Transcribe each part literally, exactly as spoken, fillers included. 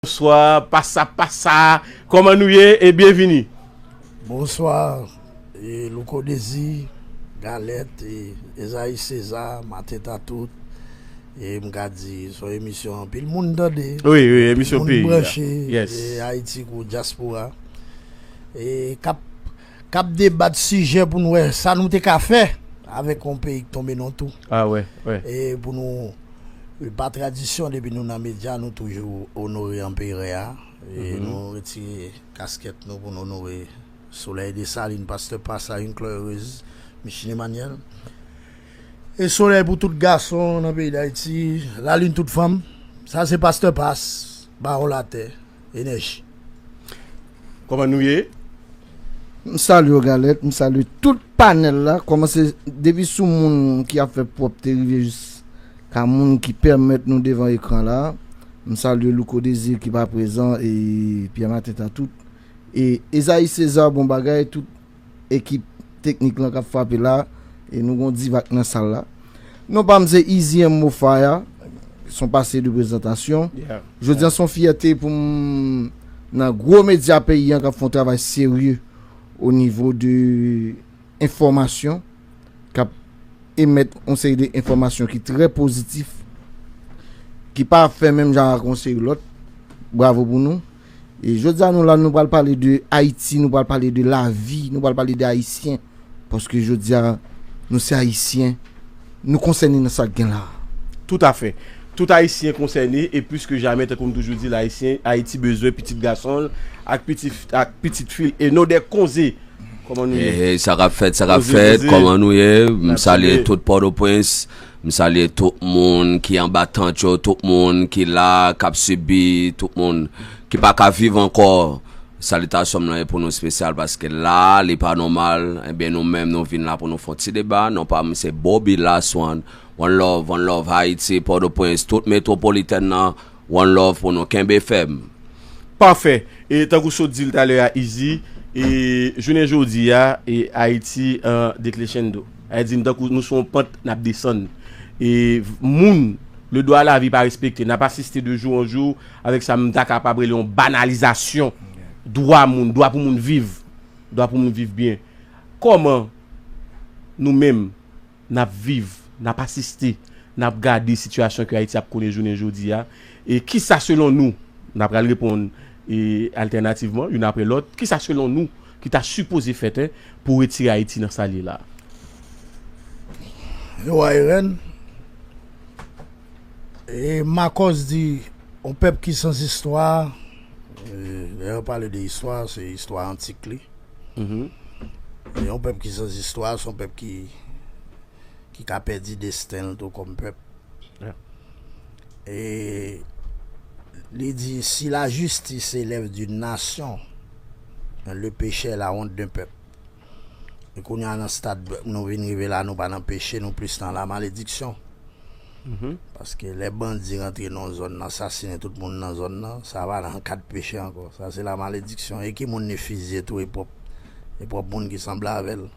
Bonswa, pasa pasa, kòman nou ye e byenvini. Bonswa, e Louko Dezi, Galèt, e Ezayi Seza, Maten Tatout. E m ka di, se yon emisyon anpil moun tande. Wi, wi, emisyon peyi. Moun branche, e Ayiti kou dyaspora. E k ap, k ap debat sijè pou nou wè sa nou te ka fè avèk yon peyi ki tonbe nan tou. Ah, wè, wè. E pou nou, pa tradisyon, depi nou nan medya, nou toujou onore anperè a. E nou retire kaskèt nou pou n onore Solèy Desalin, Pastè Pasa, Une Claire Heureuse, Micheline Emmanuel. E solèy pou tout gason nan peyi Dayiti, lalin tout fanm. Sa se Pastè Pas, Bawon Latè, Enèji. Kòman nou ye? M salye w Galèt, m salye tout panèl la, kòmanse depi sou moun ki ap fè pwòpte rive jiska moun ki pèmèt nou devan ekran la. M salye Louko Dezi ki pa prezan e Pyè Maten Tatout. E Ezayi Seza bon bagay, tout ekip teknik lan k ap frape la, e nou gon Divac nan sal la. Non pa m se Easy M O Fire, se yon pase de prezantasyon. Jodi a se yon fyète pou m nan gwo medya peyi an k ap fè yon travay serye o nivo de enfòmasyon, k ap emèt yon seri de enfòmasyon ki trè pozitif, ki pa ap fè menm jan ak yon seri lòt. Bravo pou nou. E jodi a nou la, nou pral pale de Ayiti, nou pral pale de lavi, nou pral pale de Ayisyen. Paske jodi a, nou se Ayisyen, nou konsène nan sa k gen la. Toutafè. Tout Ayisyen konsène, e plis ke jamè, tankou m toujou di l, Ayisyen, Ayiti bezwen pitit gason l ak pitit, ak pitit fi l, e non dè konze. Kòman nou ye? Hey, hey, sa k ap fèt, sa k ap fèt, kòman nou ye? M salye tout Pòtoprens, m salye tout moun ki anba tant yo, tout moun ki la, k ap sibi, tout moun ki pa ka viv ankò. Salitasyon m lan e pou nou espesyal paske la, li pa nòmal. Ebyen, nou menm, nou vin la pou nou fè yon ti deba. Non pa m, se Bobby Last One. One love, one love, Ayiti, Pòtoprens, tout metwopolitèn nan. One love pou nou. Kenbe fèm. Pafè. E tankou sot di l talè a, Easy, e jounen jodi a, e Ayiti an decrescendo. Sa vle di, tankou nou sou yon pant, n ap desann. E moun, le droit à la vie pa respekte. N ap asiste de jou an jou, avèk sa m ta kapab rele yon banalizasyon dwa moun, dwa pou moun viv, dwa pou moun viv byen. Kòman nou menm, n ap viv, n ap asiste, n ap gade sitiyasyon ke Ayiti ap konnen jounen jodi a? E kisa selon nou, n ap pral reponn, e altènativman, youn apre lòt, kisa selon nou ki ta sipoze fèt, en, pou retire Ayiti nan sa l ye la? Yo a Eren, e Makòs di, yon pèp ki san istwa, e, lè yo pale de istwa, se istwa antik li. E yon pèp ki san istwa, se yon pèp ki, ki ka pèdi desten l tou kòm pèp. E li di, si la justice élève d'une nation, le péché est la honte d'un peuple. E kounye a nan stad nou vin rive la, nou pa nan peche, nou plis nan la malediksyon. Paske lè bandi rantre nan yon zòn, nan sasinen tout moun nan zòn nan, sa pa nan kad peche ankò. Sa se la malediksyon. E ki moun li fizye tou, e pwòp, e pwòp moun ki sanble avè l.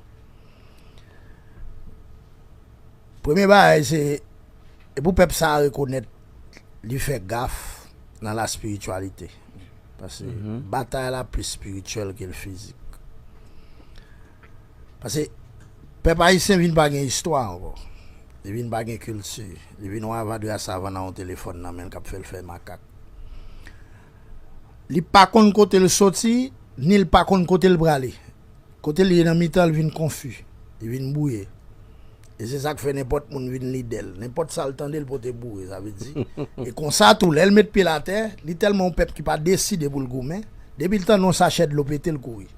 Premye bagay se, e pou pèp sa a rekonèt li fè gaf nan la spirityalite. Paske batay la plis spirityèl ke l fizik. Paske pèp ayisyen vin pa gen istwa ankò. Li vin pa gen kilti. Li vin yon avadra savann a yon telefòn nan men l k ap fè l fè makak. Li pa konn kote l soti, ni l pa konn kote l prale. Kote l ye nan mitan, l vin konfi. Li vin bwouye. E se sa k fè nenpòt moun vin lidè l. Nenpòt sa l tande, l pote boure, sa vle di. E konsa tou, lè l met pye l atè, li tèlman yon pèp ki pa deside pou l goumen, depi l tande yon sachè dlo pete, l kouri.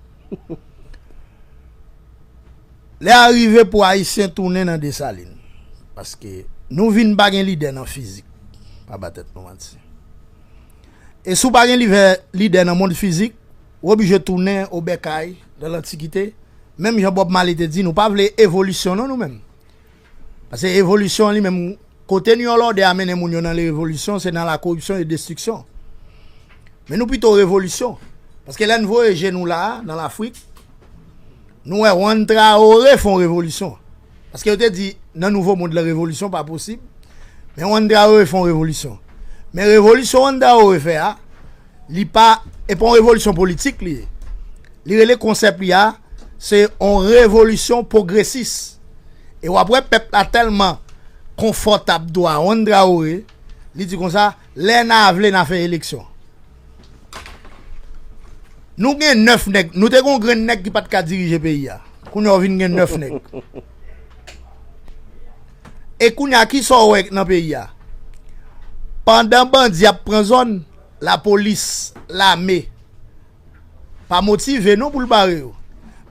Lè a rive pou Ayisyen tounen nan Desalin. Paske nou vin pa gen lidè nan fizik. Pa ba tèt nou manti. E si w pa gen lidè, lidè nan mond fizik, ou oblije tounen o bèkay, nan lantikite. Menm jan Bob Marley te di, nou pa vle evolisyon non nou menm. Paske evolisyon an li menm, kote New Order a mennen moun yo nan revolisyon, se nan la koripsyon e destriksyon. Men nou pito revolisyon. Paske lè n voye je nou la a, nan Lafrik, nou wè Juan Traoré fè yon revolisyon. Paske yo te di, nan nouvo mond lan, revolisyon pa posib. Men Juan Traoré fè yon revolisyon. Men revolisyon Juan Traoré fè a, Li pa, e pa yon revolisyon politik li ye. Li rele konsèp li a, se yon revolisyon pwogresis. E w ap wè pèp la tèlman konfòtab do a Juan Traoré, li di konsa, lè n a vle n a fè eleksyon. Nou gen nèf nèg, nou te gen yon grenn nèg ki pa t ka dirije peyi a. Kounye a w vin gen nèf nèg. E kounye a kisa w wè nan peyi a? Pandan bandi ap pran zòn, lapolis, lame pa motive non pou l bare yo.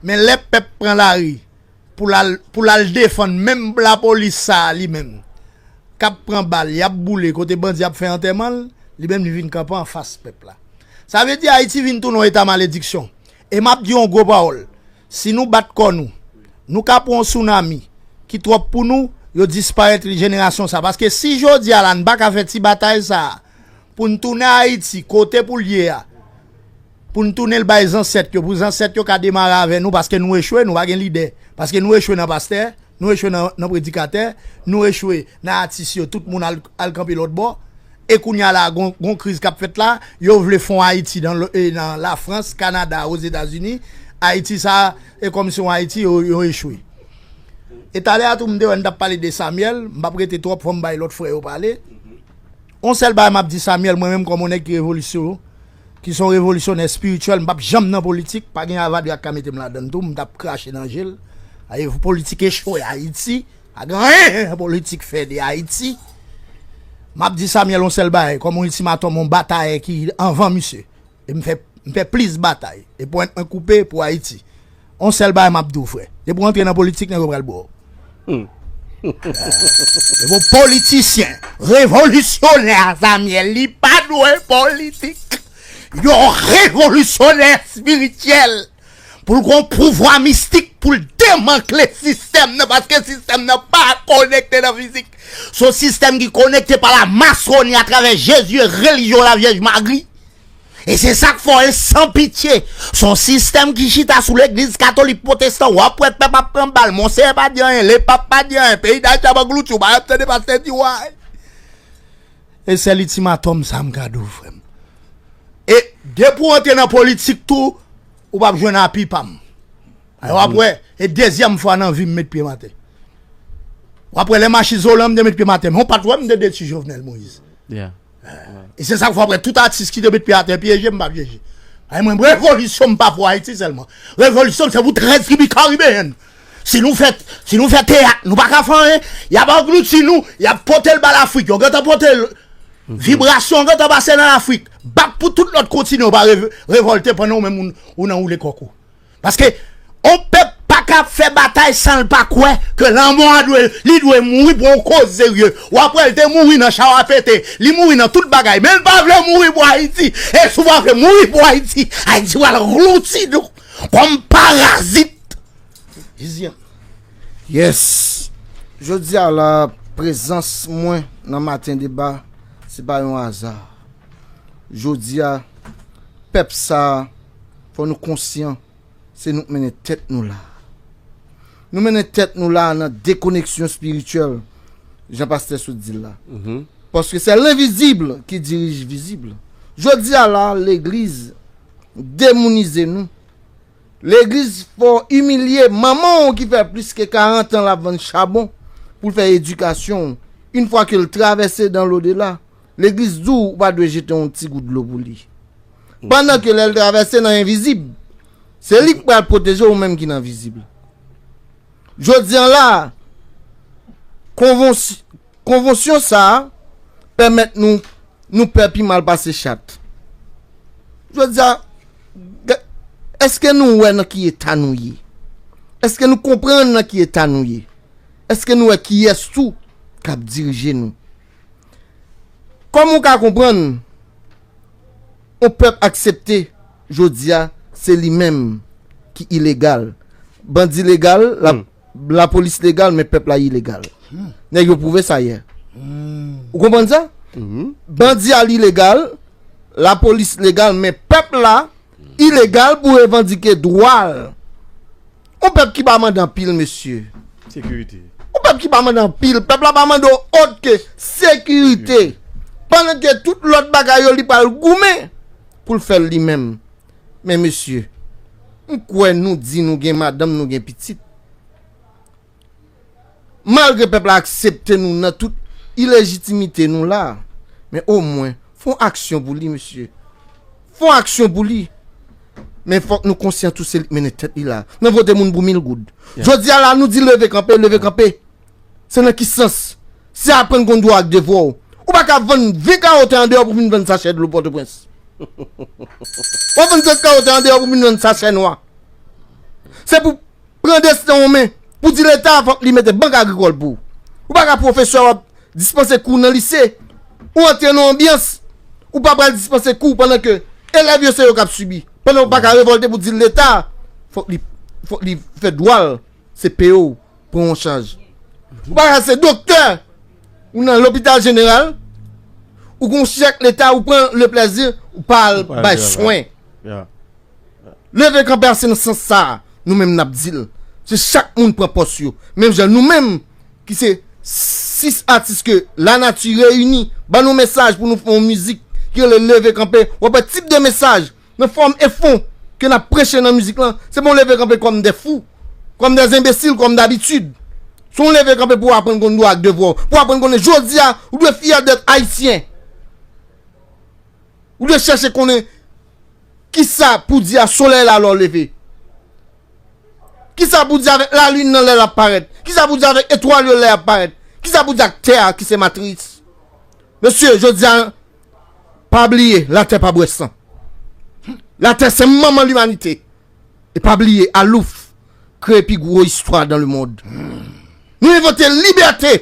Men lè pèp pran lari pou l al, pou l al defann menm lapolis sa a li menm k ap pran bal, y ap boule kote bandi ap fè antèman l, li menm li vin kanpe anfas pèp la. Sa vle di Ayiti vin tounen yon eta malediksyon. E m ap di yon gwo pawòl. Si nou bat kò nou, nou ka pran yon sounami ki twòp pou nou, yo disparèt jenerasyon sa. Paske si jodi a la n pa ka fè ti batay sa a, pou n tounen Ayiti kote pou l ye a, pou n tounen l bay zansèt yo, pou zansèt yo ka demare avè nou, paske nou echwe, nou pa gen lidè. Paske nou echwe nan pastè, nou echwe nan, nan predikatè, nou echwe nan atis yo, tout moun al, al kanpe lòt bò. E kounye a la, gon, gon kriz k ap fèt la, yo vle fon Ayiti nan, lo- e nan Lafrans, Kanada, Ozetazini. Ayiti sa, e kòmsi yon Ayiti, yo, yo echwe. E talè a tou, m te wè n t ap pale de Samyèl, m p ap rete twòp, fò m bay lòt frè yo pale. On sèl bagay m ap di Samyèl, mwen menm kòm on nèg ki revolisyon, ki se yon revolisyonè espirityèl, m p ap janm nan politik, pa gen avadra k ka mete m ladan l tou, m t ap krache nan je l. Aye, politik echwe Ayiti, pa gen anyen politik fè de Ayiti. M ap di Samyèl on sèl bagay, kòm on iltimatòm, on batayè ki anvan misye. E m fè, m fè plis batay. E pwent mwen koupe pou Ayiti. On sèl bagay m ap di w, frè. Depi w antre nan politik, nèg yo pral bwè w. Depi w politisyen, revolisyonè, Samyèl, li pa dwe politik. Yon revolisyonè espirityèl. Pou l gon pouvwa mistik, pou l demantle sistèm nan, paske sistèm nan pa konekte nan fizik. Se yon sistèm ki konekte pa la masoni atravè Jezi e relijyon Lavyèj Mari. E se sa k fè w san pitye. Se yon sistèm ki chita sou legliz katolik, pwotestan, w ap wè pèp ap pran bal, monseyè pa di anyen, lepap pa di anyen, peyi Dayiti ap anglouti, ou pa ap tande pastè di way. E sèl iltimatòm sa m ka di w, frè m. E depi w antre nan politik tou, ou p ap jwenn api pa m. W ap wè, e dezyèm fwa nan vi m met pye m atè. W ap wè lè m achte Zolan, m te met pye m atè. Men w pa t wè m te detwi Jovenel Moïse. E se sa k fè w ap wè tout atis ki te met pye atè, pyeje m pa pyeje. Ay mwen, revolisyon m pa pou Ayiti sèlman. Revolisyon m se pou trèz tribi karibeyèn. Si nou fè, si nou fè teyat, nou pa ka fè anyen. Y ap anglouti nou, y ap pote l ba Lafrik. Yo gentan pote l. Vibrasyon gentan pase nan Lafrik. Bak pou tout lòt kontinan yo pa rev- revòlte pandan ou menm ou, ou nan woule kòk ou. Paske on pèp pa ka fè batay san l pa kwè ke lanmò a dwe, li dwe mouri pou on koz serye. W ap wè l te mouri nan chawa pete, li mouri nan tout bagay, men l pa vle mouri pou Ayiti. E si w pa vle mouri pou Ayiti, Ayiti pral anglouti nou kòm parazit. Yes. Jodi a la, prezans mwen nan Maten Deba, se pa yon aza. Jodi a, pèp sa a, fò nou konsyan, se nou k mennen tèt nou la. Nou mennen tèt nou la nan dekoneksyon espirityèl, jan pastè sot di l la. Paske se lenvizib ki dirije vizib. Jodi a la, legliz demounize nou. Legliz fò imilye manman w ki fè plis ke karant an l ap vann chabon pou l fè edikasyon w. Yon fwa ke l travèse dan lodela, legliz di w ou pa dwe jete yon ti gout dlo pou li. Pandan ke lè l travèse nan envizib, se li k pral pwoteje w menm ki nan vizib. Jodi an la, konvons- konvansyon sa a pèmèt nou, nou pè pi mal pase chat. Jodi a, èske nou wè nan ki eta nou ye? Èske nou konprann nan ki eta nou ye? Èske nou wè kiyès tou k ap dirije nou? Kòm ou ka konprann, yon pèp aksepte jodi a, se li menm ki ilegal. Bandi legal, la, lapolis legal, men pèp la ilegal. Nèg yo pwouve sa yè. Ou konprann sa? Bandi a ilegal, lapolis legal, men pèp la ilegal pou revandike dwa l. Yon pèp ki pa mande anpil, mesye. Sekirite. Yon pèp ki pa mande anpil. Pèp la pa mande w òt ke sekirite. Pandan ke tout lòt bagay yo, li pral goumen. pou l fè l li menm. Men mesye, m kwè nou di nou gen madanm, nou gen pitit. Malgre pèp la aksepte nou nan tout ilejitimite nou la, men omwen, fè yon aksyon pou li, mesye. Fè yon aksyon pou li. Men fòk nou konsyan tou se li k mennen tèt li la. Nan vote moun pou mil goud. Jodi a la, nou di leve kanpe, leve kanpe. Se nan ki sans? Se aprann konn dwa ak devwa w. Ou pa ka vann ven kawo tè andeyò pou vin vann sachè dlo Pòtoprens. W ap vann trant kawo tè andeyò pou vin vann sachè nwa. Se pou pran desten w an men, pou di Leta fòk li mete bank agrikòl pou ou. Ou pa ka pwofesè w ap dispanse kou nan lise, ou antre nan anbyans, ou pa pral dispanse kou pandan ke elèv yo se yo k ap sibi. Pandan ou pa ka revòlte pou di Leta fòk li, fòk li fè dwa l, se peye w pran w an chaj. Ou pa ka se doktè, ou nan lopital jeneral, ou gon chèk Leta, ou pran le plèzi, ou pa al bay swen. Leve kanpe a se nan sans sa a, nou menm n ap di l. Se chak moun pran pòs yo. Menm jan nou menm, ki se sis atis ke lanati reyini, ban nou mesaj pou nou fè yon mizik ki rele Leve Kanpe. W ap wè tip de mesaj, nan fòm e fon, ke n ap preche nan mizik lan, se pou w leve kanpe kòm de fou, kòm de enbesil, kòm dabitid. Se yon leve kanpe pou w aprann konn dwa ak devwa w, pou w aprann konnen jodi a, ou dwe fyè dèt ayisyen. Ou dwe chèche konnen kisa pou di a solèy la lè w leve. Kisa pou di avèk lalin nan lè l ap parèt. Kisa pou di avèk etwal yo lè y ap parèt. Kisa pou di ak tè a ki se matris. Mesye, jodi a, pa bliye, latè pa bwè san. Latè se manman limanite. E pa bliye, Alouf kreye pi gwo istwa dans le monde. Nou envante libète.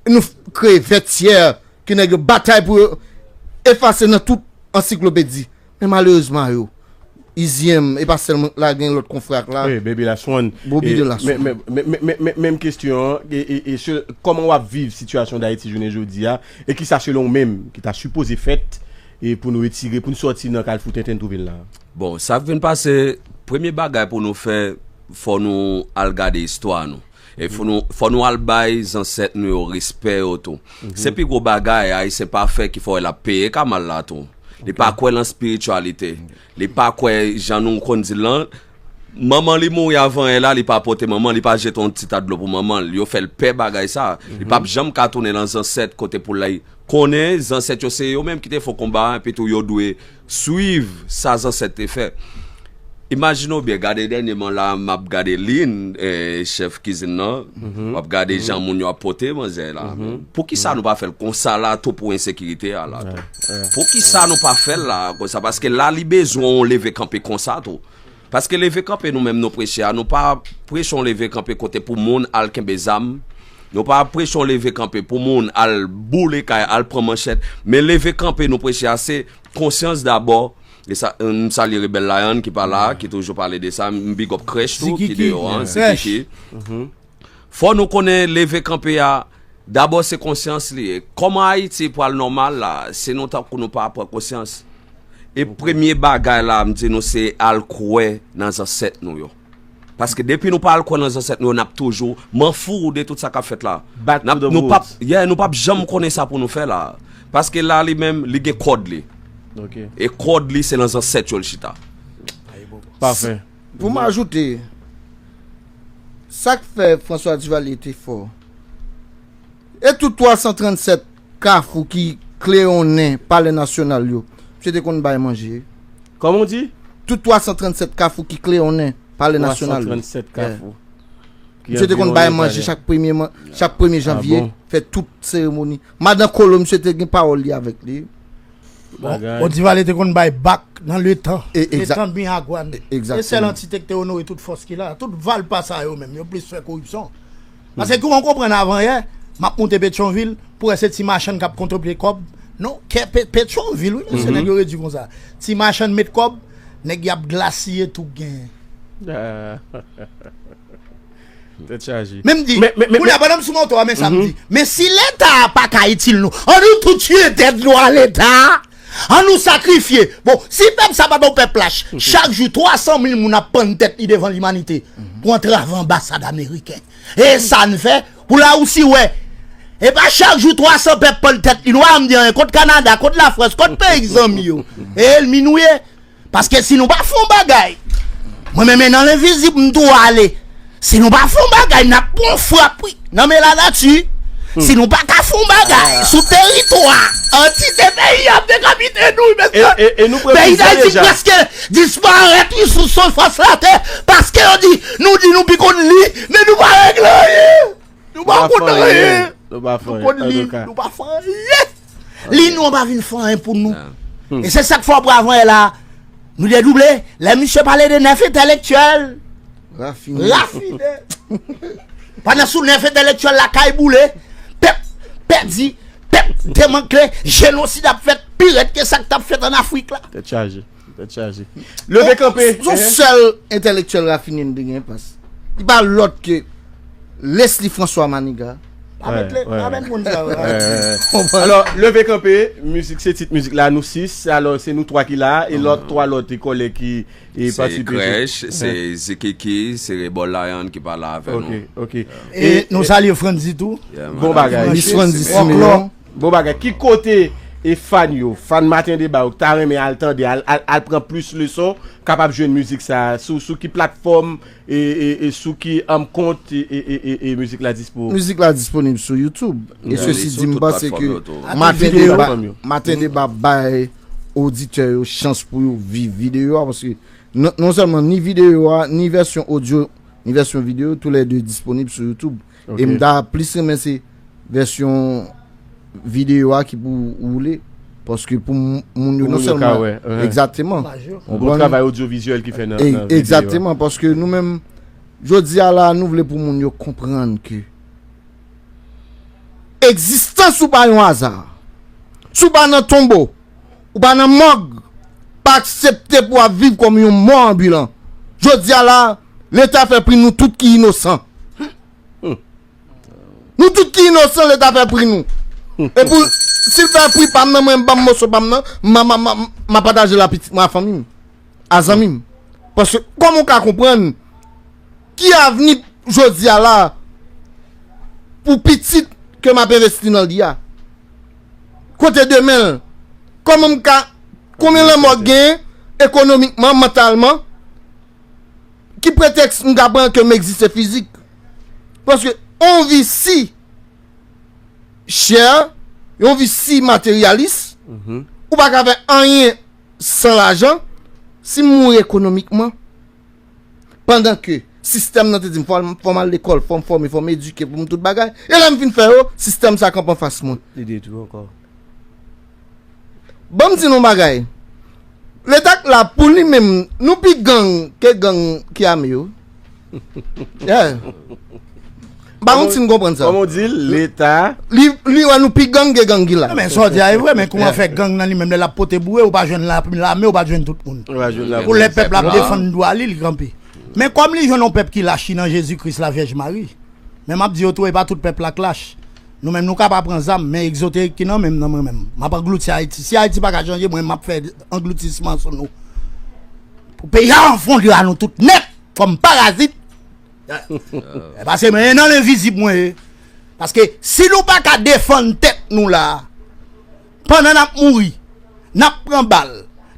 Nou f- kreye vètyè ke nèg yo batay pou yo efase nan tout ansiklopedi. Men malerezman yo, Izyèm, e pa sèlman la gen lòt konfrè ak la. Wi, Baby Last One. Bobi E, de Last men- One. men- men- men- men- men- Menm kesyon an, e, e, e se- kòman w ap viv sitiyasyon Dayiti jounen jodi a, e kisa selon w menm ki ta sipoze fèt e pou nou retire, pou nou sòti nan kalfou tenten n twouve n la? Bon, sa k vin pase, premye bagay pou nou fè, fò nou al gade istwa nou. E fò nou, fò nou al bay zansèt nou yo respè yo tou. Se pi gwo bagay Ayisyen pa fè ki fè w wè l ap peye kamal la tou. Li pa kwè nan espirityalite. Li pa kwè jan nou konn di l lan. Manman li mouri avan yè la, li pa pote manman, li pa jete yon ti ta dlo pou manman l. Yo fè l pè bagay sa. Li p ap janm ka tounen nan zansèt kote pou l al konnen zansèt yo se yo menm ki te fè konba a, epi tou yo dwe swiv sa zansèt te fè. Imajine w byen, gade dènyèman la, m ap gade Lynn, eh, chèf kizin nan, m ap gade jan moun yo ap pote manzè la. Poukisa nou pa fè l konsa la tou pou ensekirite a la tou? Poukisa nou pa fè l la konsa? Paske la li bezwen yon leve kanpe konsa tou. Paske leve kanpe nou menm nou preche a, nou pa preche yon leve kanpe kote pou moun al kenbe zam. Nou pa preche yon leve kanpe pou moun al boule kay, al pran manchèt. Men leve kanpe nou preche a, se konsyans dabò. E sa, m salye Rebèl Layann ki pa la, ki toujou pale de sa. M big up Krèch tou, ki deyò an, Zikiki. Fò nou konnen leve kanpe a, dabò se konsyans li ye. Kòman Ayiti pral nòmal la, si nou tankou nou pa pran konsyans? E premye bagay la, m di nou se al kwè nan zansèt nou yo. Paske depi nou pa al kwè nan zansèt nou yo, n ap toujou manfou de tout sa k ap fèt la. Back to the roots. Yeah, nou p ap janm konnen sa pou nou fè la. Paske la li menm, li gen kòd li. E kòd li, se nan zansèt yo l chita. Pafè. Pou m ajoute, sa k fè François Duvalier te fò, e tout twa san trannsèt kafou ki kleyonnen Palè Nasyonal yo, misye te konn bay manje. Kòman w di? Tout twa san trannsèt kafou ki kleyonnen Palè Nasyonal yo. Twa san trannsèt kafou. Misye te konn bay manje chak premye, chak premye janvye, fè tout seremoni. Madan Kolo, misye te gen pawòl li avèk li. Bon, Duvalier te konn bay bak nan letan. Letan Miragwàn. E sèl antite ki te onore tout fòs ki la. Tout valpa sa yo menm, yo plis fè koripsyon. Paske kou w konprann avan yè, m ap monte Petyonvil, pou wè se ti machann k ap kontre pye kòb. Non, kè Pe- Petyonvil, wi, mesye, nèg yo redui konsa. Ti machann met kòb, nèg y ap glasiye tou genyen. Tèt chaje. Men m di, men, men, kounye a, pandan m sou moto a, men sa m di. Men si Leta a pa ka itil nou, an nou tou tiye tèt nou a Leta a. An nou sakrifye. Bon, si pèp sa pa t yon pèp lach, chak jou twa san mil moun ap pann tèt li devan limanite pou antrave anbasad ameriken. E sa n fè, pou Larisi wè, E pa chak jou twa san pèp pran tèt li, nou pa janm di anyen. Kot Kanada, kot Lafrans, kot peyi zanmi yo? E ènmi nou ye. Paske si nou pa fè yon bagay, mwen menm nan lenvizib, m tou ale. Si nou pa fè yon bagay, n ap pran frap, wi. Nan men lanati, si nou pa ka fè yon bagay sou teritwa, antite peyi ap dekapite nou, wi, mesye. E, e, e nou pran Peyi prizon Dayiti deja. Preske disparèt, wi, sou sifas latè. Paske yo di, nou di nou pi konn li, men nou pa regle anyen. Nou pa konn anyen. Nou pa fè Nou anyen, konn li, antouka. nou pa fè anyen. Li nou an pa vin fè anyen pou nou. E se sa k fè w ap wè avanyè la, nou dedouble. Lè misye pale de nèf entèlektyèl, Rafine. Rafine. Pandan sou nèf entèlektyèl la kay boule, pèp pèdi, pèp demantle, jenosid ap fèt pi rèd ke sa k t ap fèt ann Afrik la. Tèt chaje. Tèt chaje. Leve kanpe. Son sèl entèlektyèl rafine m te gen pas. Li pa lòt ke Leslie François Maniga. Pa met le, pa met moun sa. Alò, leve kanpe, mizik se tit mizik la, nou sis, alò se nou twa ki la, e lòt twa lòt kòlèg ki e Se Krèch, se Zekiki, se Rebòl Lion ki pale avè nou. Ok, ok. E nou salye Frandy tou. Yeah, Bon madam. bagay. Miss Frandy Frandy. Simeon. Bon bagay. Ki kote e fan yo, fan Maten Deba yo, ki ta renmen al tande, al, al, al pran plis leson, kapab jwenn mizik sa, sou, sou ki platfòm, e, e, e sou ki um, kont e, e, e, e, e mizik la dispo? Mizik la disponib sou YouTube. E Yeah, sesi sou di m tout panse platfòm ke yo tou. Maten Tout Deba, platfòm yo. Maten Deba bay oditè yo chans pou yo viv videyo a, paske non, non sèlman ni videyo a, ni vèsyon odyo, ni vèsyon videyo, tou lè de disponib sou YouTube. Ok. E m ta plis renmen se vèsyon videyo a ki pou woule, paske pou m- moun yo Pou non moun yo ka sèlman wè, uh-huh. Egzakteman. Majè. Bon travay odyovizyèl ki fè nan, E- nan videyo a. Egzakteman, paske nou menm, jodi a la, nou vle pou moun yo konprann ke egzistans ou pa yon aza. Si w pa nan tonbo, ou pa nan mòg, pa aksepte pou w ap viv kòm yon mò anbilan. Jodi a la, Leta fè pri nou tout ki inosan. Nou tout ki inosan, Leta fè pri nou. E pou, si l fè pri pa m nan, mwen, ban m moso pa m nan, m a, m a, m a, m a pataje l a pitit mwen, a fanmi m, a zanmi m. Paske, kòman w ka konprann ki avni jodi a la pou pitit ke m ap envesti nan li a? Kote demen l? Kòman m ka, konbyen lanmò k genyen ekonomikman, mantalman? Ki pretèks m ka pran ke m egziste fizik? Paske yon vi si chè, yon vi si materyalis, ou pa ka fè anyen san lajan. Si m mouri ekonomikman, pandan ke sistèm nan te di m fò, fò m al lekòl, fò m fòme, fò m edike pou m tout bagay, e lè m fin fè yo, sistèm sa kanpe anfas mwen. Li detwi ankò. Ban m di nou bagay. Leta k la pou li menm, nou pi gang ke gang ki ame yo. Yeah. Ba yon ti n konprann sa. Kòman w di l, Leta. Li, li wè nou pi gang ke gang ki la. Men sa w di a e vre, men kouman fè gang nan li menm lè l ap pote boure, ou pa jwenn la- lame, ou pa jwenn tout moun. Ou pa jwenn la- Pou lè pèp la ap defann dwa li, li kanpe. Men kòm li jwenn yon pèp ki lach, ki nan Jezi Kris, Lavèj Mari. Men m ap di yo tou, e pa tout pèp la k lach. Nou menm, nou ka pa pran zam, men egzoterik ki nan men m, nan mwen menm. M ap anglouti Ayiti. Si Ayiti pa ka chanje, mwen, m ap fè angloutisman sou nou. Pou peyi a anfonde a nou tout nèt, kòm parazit. E, paske mwen, e nan lenvizib mwen ye. Paske si nou pa ka defann tèt nou la, pandan n ap mouri, n ap pran bal,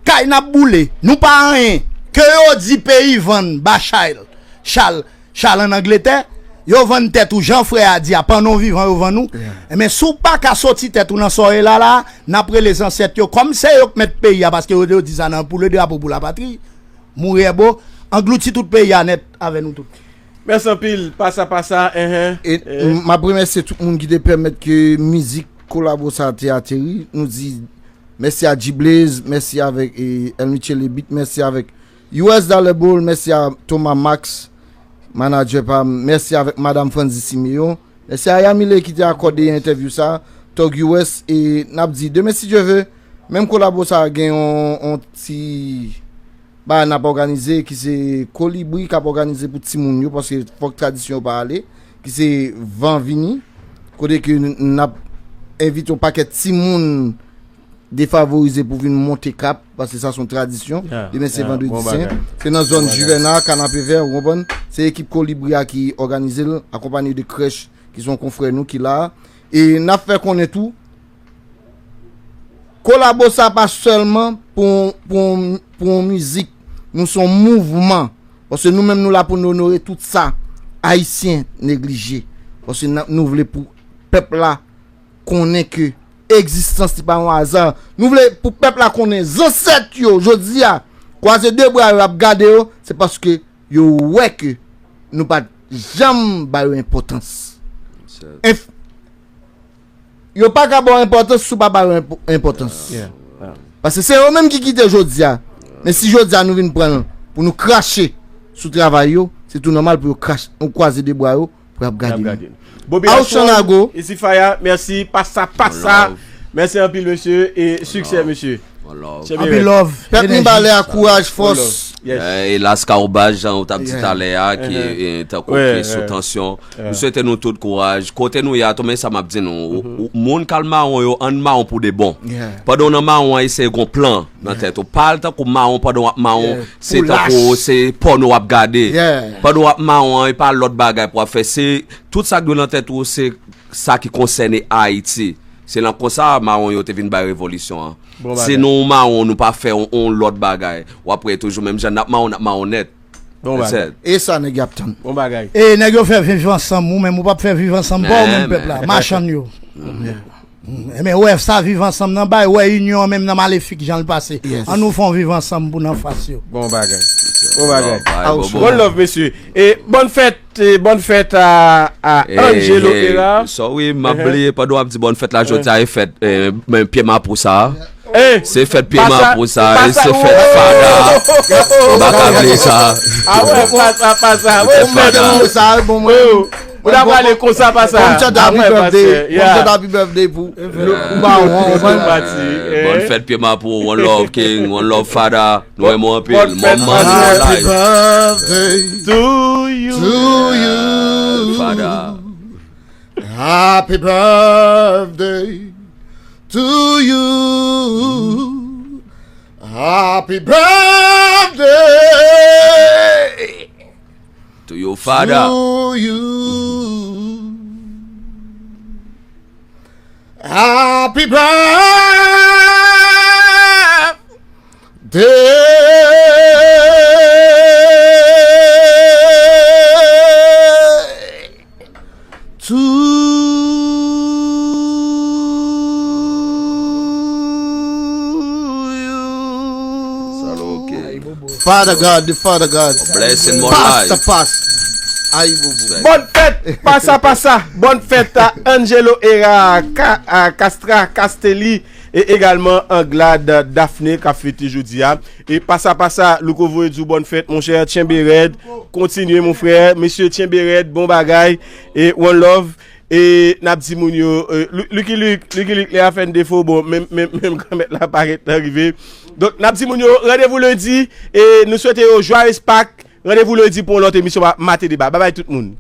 kay n ap boule, nou pa anyen. Ke yo di peyi vann ba Chal, Chal, Chal ann Angletè, yo vann tèt ou, jan frè a di a, pandan w vivan yo vann ou. Enben, si w pa ka soti tèt ou nan sa w ye la la, n ap rele zansèt yo, kòm se yo k mèt peyi a, paske yo, yo di sa nan pou le drapo pou lapatri, mouri ebo, anglouti tout peyi a nèt avè nou tout. Mèsi anpil, pasa pasa, enhen. E m ap remèsye tout moun ki te pèmèt ke mizik kolabo sa te ateri. Nou di mèsi a G-Blaze, mèsi avèk e, El Michele Beat, mèsi avèk U S Dollar Ball, mèsi a Thomas Max, manadjè pa m, mèsi avèk Madam Frandy Simeon, mèsi a Yamile ki te akòde entèvyou sa, Tòg U S, e n ap di demen si Dye ve, menm kolabo sa gen yon, yon ti bagay n ap òganize ki se Kolibri k ap òganize pou timoun yo, paske fòk tradisyon yo pa ale, ki se Van Vini, kote ke n ap envite yon pakèt timoun defavorize pou vin monte kap, paske sa se yon tradisyon. Demen se Vandredi Sen. Se nan zòn Juvena, Kanapevè, ou konprann? Se ekip Kolibri a ki òganize l, akonpanye de Krèch, ki se yon konfrè nou ki la. E n ap fè konnen tou, kolabo sa pa sèlman pou, pou, pou yon mizik. Nou se yon mouvman. Paske nou menm nou la pou n onore tout sa Ayisyen neglije. Paske n ap, nou vle pou pèp la konnen ke egzistans li pa yon aza. Nou vle pou pèp la konnen zansèt yo, jodi a, kwaze de bra yo ap gade yo, se paske yo wè ke nou pa t janm ba yo enpòtans. Enf-, yo pa ka ba w enpòtans si w pa ba yo enpo-, enpòtans. Paske se yo menm ki kite jodi a. Men si jodi a nou vin pran l pou nou krache sou travay yo, se tou nòmal pou yo krache, ou kwaze de bra yo pou y ap gade nou. Bobby Ao Chanago. Easy Fire, mèsi, pasa, pasa. Mèsi anpil, mesye, e siksè, mesye. Anpil love. Pèp Mibalè a, kouraj, fòs. Eh, e Las Kaobaj, jan ou t ap di talè a, ki, eh, tankou ki sou tansyon. Nou swete nou tout kouraj. Kote nou ye a, tou, men sa m ap di nou. Ou, ou, moun k al mawon yo, ann mawon pou de bon. Pandan w nan mawon an, eseye gon plan nan tèt ou. Pa al tankou mawon pandan w ap mawon, se tankou se pòno w ap gade. Pandan w ap mawon an, e pa lòt bagay pou w ap fè. Se tout sa k dwe nan tèt ou, se sa ki konsène Ayiti. Se nan konsa mawon yo te vin bay revolisyon an. Si nou mawon, nou pa fè yon, yon lòt bagay, w ap rete toujou menm jan, n ap mawon, n ap mawon nèt. Bon bagay. E sa nèg y ap tann. Bon bagay. E nèg yo fè viv ansanm, ou menm ou p ap fè viv ansanm pa w menm pèp la, machann yo. Enben, wè sa viv ansanm nan bay, wè inyon an menm nan malefik jan l pase. An nou fè yon viv ansanm pou n anfas yo. Bon bagay. Bon bagay. One love, mesye. E bòn fèt, e bòn fèt a, a Angelo Hera. Sorry, m ap bliye, pandan w ap di bòn fèt la, jodi a e fèt, e, men pye mapou sa. Se fèt pye mapou sa, e se fèt fada. M pa ka bliye sa. Apre, pa sa, pa sa. Fèt fada. Ou ta prale konsa, pa sa. Bon, msye, happy birthday. Bon, msye, happy birthday pou, pou bawon. Bòn fèt pye mapou, one love king, one love fada. Nou renmen w anpil. Mòman nou live. Happy birthday to you. Fada. Happy birthday to you. Happy birthday to you, Father. To you. Happy birthday to you. Father God, the Father God. Blessing more life. Pastor, pastor. Ayi bobo. Respect. Bòn fèt, pasa pasa. Bòn fèt a Angelo Hera, Ka-, a Castra Castelli, e egalman Anglade Daphné k ap fete jodi a. E pasa pasa, Louko voye di w bòn fèt, monchè, tchenbe rèd, kontinye, mon frè, mesye, tchenbe rèd, bon bagay, e one love, e n ap di moun yo, e, Lu-, Lucky Luke, Lucky Luke, lè a fè n defo, bon, menm, menm, menm granmèt la pa gentan rive. Donk, n ap di moun yo, randevou lendi, e nou swete yo joyeux Pâques, randevou lendi pou yon lòt emisyon Ma-, Maten Deba. Babay tout moun.